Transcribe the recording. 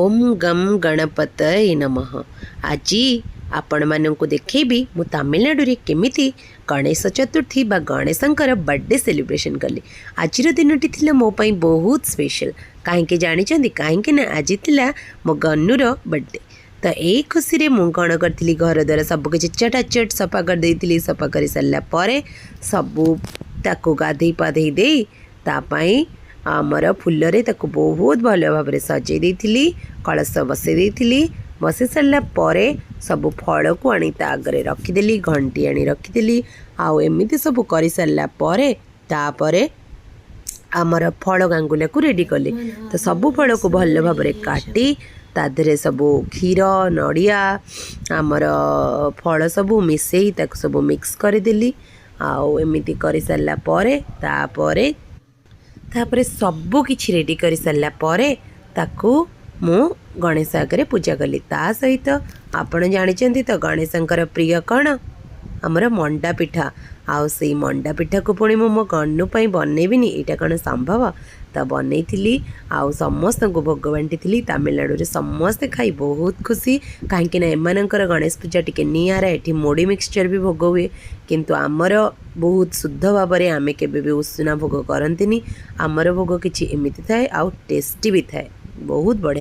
ଓମ୍ ଗମ୍ ଗଣପତୟେ ନମଃ। ଆଜି ଆପଣମାନଙ୍କୁ ଦେଖେଇବି ମୁଁ ତାମିଲନାଡ଼ୁରେ କେମିତି ଗଣେଶ ଚତୁର୍ଥୀ ବା ଗଣେଶଙ୍କର ବର୍ଥଡେ ସେଲିବ୍ରେସନ୍ କଲି। ଆଜିର ଦିନଟି ଥିଲା ମୋ ପାଇଁ ବହୁତ ସ୍ପେଶାଲ୍। କାହିଁକି ଜାଣିଛନ୍ତି? କାହିଁକି ନା ଆଜି ଥିଲା ମୋ ଗନୁର ବର୍ଥଡେ। ତ ଏଇ ଖୁସିରେ ମୁଁ କ'ଣ କରିଥିଲି, ଘର ଦ୍ୱାର ସବୁକିଛି ଚଟାଚଟ ସଫା କରିଦେଇଥିଲି। ସଫା କରିସାରିଲା ପରେ ସବୁ ତାକୁ ଗାଧେଇ ପାଧେଇ ଦେଇ ତା ପାଇଁ ଆମର ଫୁଲରେ ତାକୁ ବହୁତ ଭଲ ଭାବରେ ସଜେଇ ଦେଇଥିଲି, କଳସ ବସେଇ ଦେଇଥିଲି। ବସେଇ ସାରିଲା ପରେ ସବୁ ଫଳକୁ ଆଣି ତା ଆଗରେ ରଖିଦେଲି, ଘଣ୍ଟି ଆଣି ରଖିଦେଲି। ଆଉ ଏମିତି ସବୁ କରିସାରିଲା ପରେ ତାପରେ ଆମର ଫଳ ଗାଙ୍ଗୁଲାକୁ ରେଡ଼ି କଲି। ତ ସବୁ ଫଳକୁ ଭଲ ଭାବରେ କାଟି ତା ଦେହରେ ସବୁ କ୍ଷୀର, ନଡ଼ିଆ, ଆମର ଫଳ ସବୁ ମିଶେଇ ତାକୁ ସବୁ ମିକ୍ସ କରିଦେଲି। ଆଉ ଏମିତି କରିସାରିଲା ପରେ ତାପରେ ତାପରେ ସବୁ କିଛି ରେଡ଼ି କରିସାରିଲା ପରେ ତାକୁ ମୁଁ ଗଣେଶ ଆଗରେ ପୂଜା କଲି। ତା ସହିତ ଆପଣ ଜାଣିଛନ୍ତି ତ ଗଣେଶଙ୍କର ପ୍ରିୟ କ'ଣ? ଆମର ମଣ୍ଡା ପିଠା। ଆଉ ସେଇ ମଣ୍ଡା ପିଠାକୁ ପୁଣି ମୁଁ ମୋ ଗନୁ ପାଇଁ ବନେଇବିନି, ଏଇଟା କ'ଣ ସମ୍ଭବ? ତ ବନେଇଥିଲି ଆଉ ସମସ୍ତଙ୍କୁ ଭୋଗ ବାଣ୍ଟିଥିଲି। ତାମିଲନାଡ଼ୁରେ ସମସ୍ତେ ଖାଇ ବହୁତ ଖୁସି, କାହିଁକିନା ଏମାନଙ୍କର ଗଣେଶ ପୂଜା ଟିକେ ନିଆରା। ଏଠି ମୁଢ଼ି ମିକ୍ସଚର୍ ବି ଭୋଗ ହୁଏ, କିନ୍ତୁ ଆମର ବହୁତ ଶୁଦ୍ଧ ଭାବରେ ଆମେ କେବେ ବି ଉଷୁନା ଭୋଗ କରନ୍ତିନି। ଆମର ଭୋଗ କିଛି ଏମିତି ଥାଏ ଆଉ ଟେଷ୍ଟି ବି ଥାଏ, ବହୁତ ବଢ଼ିଆ।